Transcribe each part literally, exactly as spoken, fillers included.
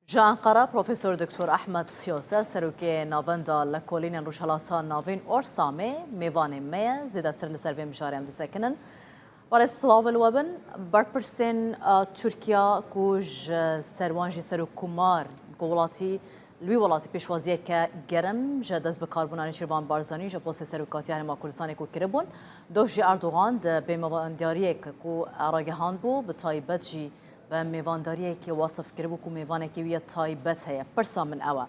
Ji Enqere, Profesor Doktor Ehmed Yosel, Serokê Navenda Lekolînên Rojhelata Navîn, Orsamê, mêvanê me ye. Zêdetir li ser vê mijarê em disekinin. Barê silav li we bin. Berpirsên, e, Tirkiya ku ji ser wan jî Serokkomar, ku welatî, li wî welatî pêşwaziyeke germ ji destbikarbûna Nêçîrvan Barzanî ji postê Serokatiya Herêma Kurdistanê ku kiribûn, doh jî Erdogan di pêmevandariyek ku ragihand bû, bi taybet jî bi mêvandariyekê wasif kiribû ku mêvanekî wî yê taybet heye. Pirsa min ew e.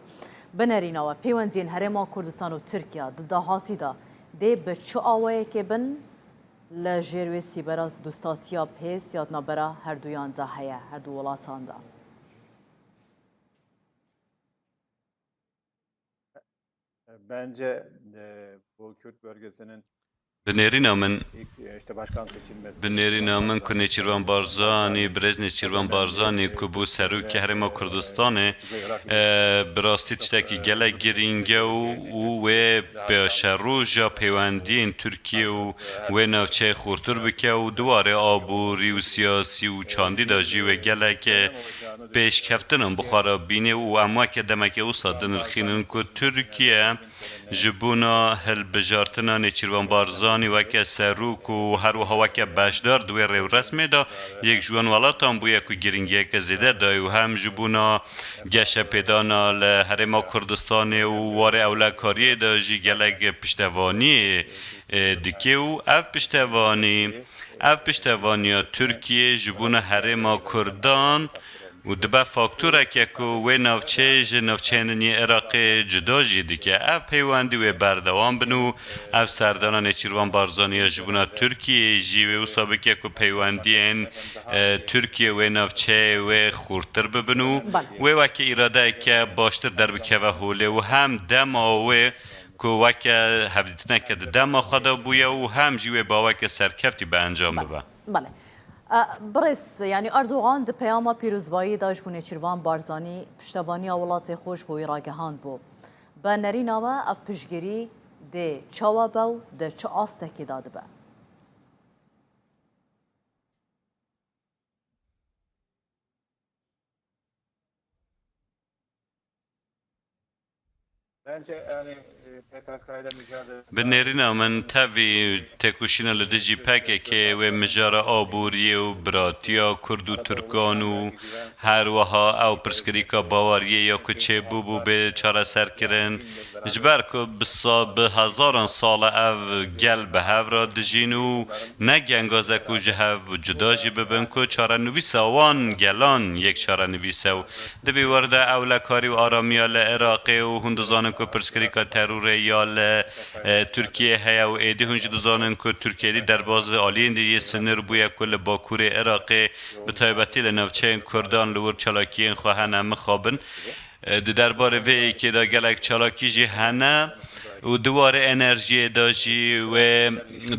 Bi nerîna we, pêwendiyên Herêma Kurdistan û Tirkiya di dahatî de dê bi çi awayekê bin? Li jêr wê sîbera dostatiya bihêz ya di navbera herduyan de heye, her du welatan de. Bence, e, bu Kürt bölgesinin Bi nêrîna min, ilk, e, işte başkan seçilmesi, bi nêrîna min ku Nêçîrvan Barzanî, birêz Nêçîrvan Barzanî ku bû serokê Herêma Kurdistanê, e, bi rastî tiştekî gelek girîng e û, û wê pêşeroja pêwendiyên Tirkiye û wê navçeyê xurtir bike û di warê aborî û siyasî û çandî de jî wê gelek, e, pêşkeftinan bi xwe re bîne û em weke demeke wisa dinirxînin ku Tirkiye ji bona hilbijartina Nêçîrvan Barzanî weke serok û her wiha weke beşdar di wê rêwresmê de yek ji wan welatan bûye ku girîngiyeke zêde dayê û hem ji bona geşepêdana li Herêma Kurdistanê û warê ewlekariyê de jî gelek piştevaniyê, e, dike û ev piştevanî, ev piştevaniya Tirkiyê ji bona Herêma Kurdan û dibe faktoreke ku wê navçeyê ji navçeyên din yê Iraqê cuda jî dike. Ev peywendî wê berdewam bin û ev serdana Nêçîrvan Barzanî ya ji bona Tirkiyeyê jî wê wisa bike ku peywendiyên, e, Tirkiye wê navçeyê wê xurtir bibin û Belê. wê weke îradeyeke baştir derbikeve holê û hem dema wê ku weke hevdîtineke di dema xwe de bûye û hem jî wê baweke serkeftî bi encam Belê. bibe. Belê. E, birêz, yanî Erdogan di peyama pîrozbayî de ji bo Nêçîrvan Barzanî piştevaniya welatê xwe ji bo wî ragihand bû. Bi nerîna we ev piştgirî dê çawa be û di çi astekê de dibe? Bence yani, e, P K K ile mücadele Bi nêrîna min tevî têkoşîna li dijî P K K wê mijara aboriyê û biratiya Kurd û Tirkan û her wiha ew pirsgirêka baweriyê ya ku çêbûbû bê çareserkirin. Ji ber ku bi sa-, bi hezaran sal e ev gel bi hev re dijîn û ne gengaz e ku ji hev cuda jî bibin ku çarenivîsa wan gelan yek çarenivîs e û Di vî war de ewlekarî û aramiya li Iraqê û hûn dizanin ku pirsgirêka terorê ya li, e, Tirkiyeyê heye û êdî hûn jî dizanin ku Tirkiye êdî derbazî aliyên dî yê sinir bûye ku li Bakurê Iraqê bi taybetî li navçeyên Kurdan li wir çalakiyên xwe hene mixabin. E, di derbarê vê yekê de gelek çalakî jî hene. Û di warê enerjiyê de jî wê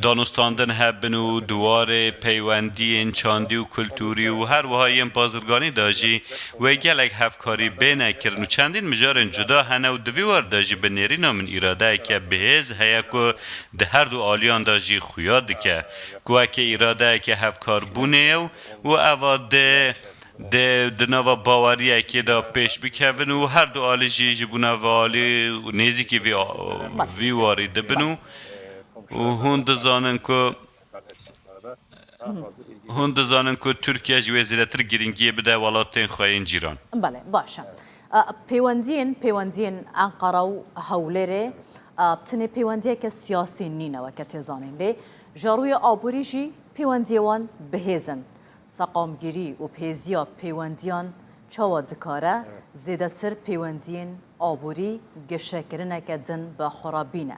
danûstandin hebin û di warê peywendiyên çandî û kulturî û her wiha yên bazirganî de jî wê gelek hevkarî bêne kirin û çendîn mijarên cuda hene û di vî war de jî bi nêrîna min îradeyeke bihêz heye ku di her du aliyan de jî xuya dike ku weke îradeyeke hevkarbûnê ye û, û eva dê Dê di nava baweriyekê de pêş bikevin û her du alî jî ji bona vê alî û nêzîkî vî, Belê. vî warî dibin û, û hûn dizanin ku, hûn dizanin ku Tirkiye ji wê zêdetir girîngiyê bide welatên xwe yên cîran. Belê, baş e. E, pêwendiyên, pêwendiyên Enqara û Hewlêrê, e, bi tenê pêwendiyeke siyasî nîne weke tê zanîn. Lê ji rûyê aborî jî pêwendiyê wan bihêz in. Seqamgirî û bihêziya pêwendiyan çawa dikare Evet. zêdetir pêwendiyên aborî geşekirineke din bi xwe re bîne?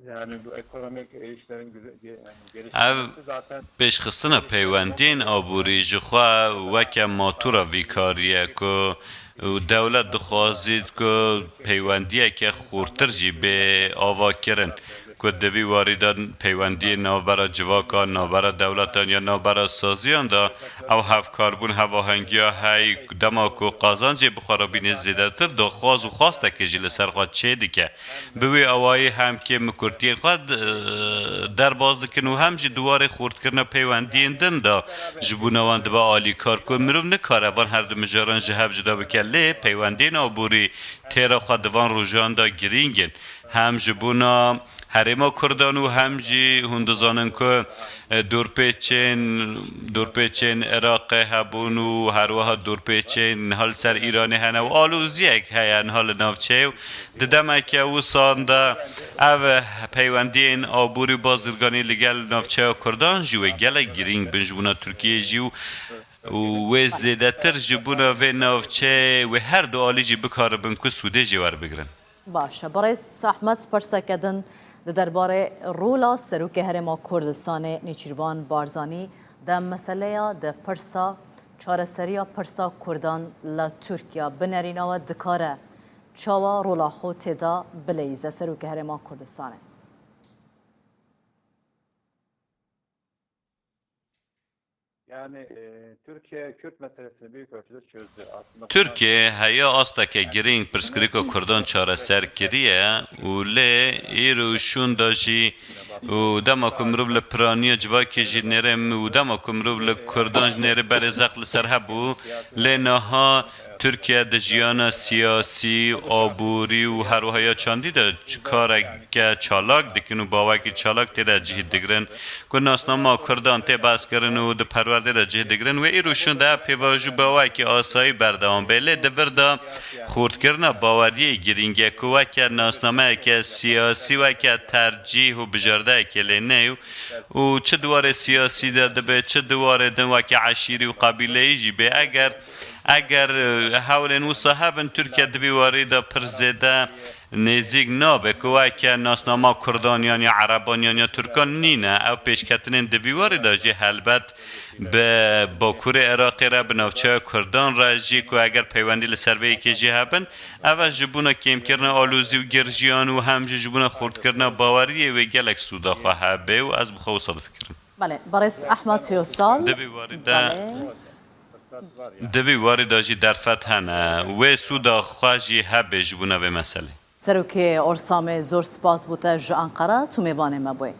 Yani bu ekonomik işlerin güzel, ge-, yani Ev gelişmesi zaten pêşxistina peywendiyên aborî ji xwe weke matûra vî karî ye ku û dewlet dixwazît ku peywendiyeke xurtir jî bê avakirin. ku di vî warî de peywendiyên navbera civakan, navbera dewletan ya navbera saziyan de ew hevkarbûn, hevahengiya hey dema ku qazancê bi xwe re bîne zêdetir daxwaz û xwastekê jî li ser xwe çêdike. Bi wê awayî hem kêmikûrtiyên xwe d-, derbas dikin û hem jî di warê xurtkirina peywendiyên din de ji bona wan dibe alîkar ku mirov nikare van her du mijaran ji hev cuda bike. Lê peywendiyên aborî têra xwe di van rojan de girîng in. Hem ji bona herêma Kurdan û hem jî hûn dizanin ku, e, dorpêçên, dorpêçên Iraqê hebûn û her wiha dorpêçên niha li ser Îranê hene û aloziyek heye niha li navçeyê û di demeke wisan de ev peywendiyên aborî û bazirganî li gel navçeya Kurdan jî wê gelek girîng bin ji bona Tirkiyeyê jî û, û wê zêdetir ji bona vê navçeyê wê her du alî jî bikaribin ku sûdê jê werbigirin. Baş e. Birêz Ehmed, pirseke din di derbarê rola Serokê Herêma Kurdistanê Nêçîrvan Barzanî de meseleya de pirsa çareseriya pirsa Kurdan li Tirkiye bi nerîna we dikare çawa rola xwe tê de bileyîze Serokê Herêma Kurdistanê? Yani, e, Türkiye Kürt meselesini büyük ölçüde çözdü. Aslında Tirkiye heya asteke girîng pirsgirêka Kurdan çareser kiriye û lê îro şûn de jî û dema ku mirov li piraniya civakê jî nêrê û dema ku mirov li Kurdan jî nêrê berê zext li ser hebû, lê niha Tirkiye di jiyana siyasî, aborî û her wiha ya çandî de kareke çalak dikin û bawekî çalak tê de cih digirin. Ku nasnama Kurdan tê behskirin û di perwerdê de cih digirin, wê îro şûn de ev pêvajo bi awayekî asayî berdewam bê. Lê di vir de xurtkirina baweriyê girîng e ku weke nasnameyeke siyasî, weke tercîh û bijardeyekê lê neyê û çi di warê siyasî de dibe, çi di warê din weke eşîrî û qebîleyî jî bê. Eger, eger, e, hewlên wisa hebin, Tirkiye di vî warî de pir zêde nêzîk nabe ku weke nasnama Kurdan yan ya Ereban yan ya Tirkan nîne. Ew pêşketinên di vî warî de jî helbet bi Bakurê Iraqê re, bi navçeya Kurdan re jî ku eger peywendî li ser vê yekê jî hebin, ev e ji bona kêmkirina alozî û girjiyan û hem jî ji bona xurtkirina baweriyê wê gelek sûda xwe hebe û ez bi xwe wisa difikirim. Belê, Barês Ehmed Yosal. Di vî warî de, Belê. Di vî warî de jî derfet hene. Wê sûda xwe jî hebe ji bona vê meselê. Serokê Orsamê, zor spas bo te ji Anqara, tu mêvanê me bûyî.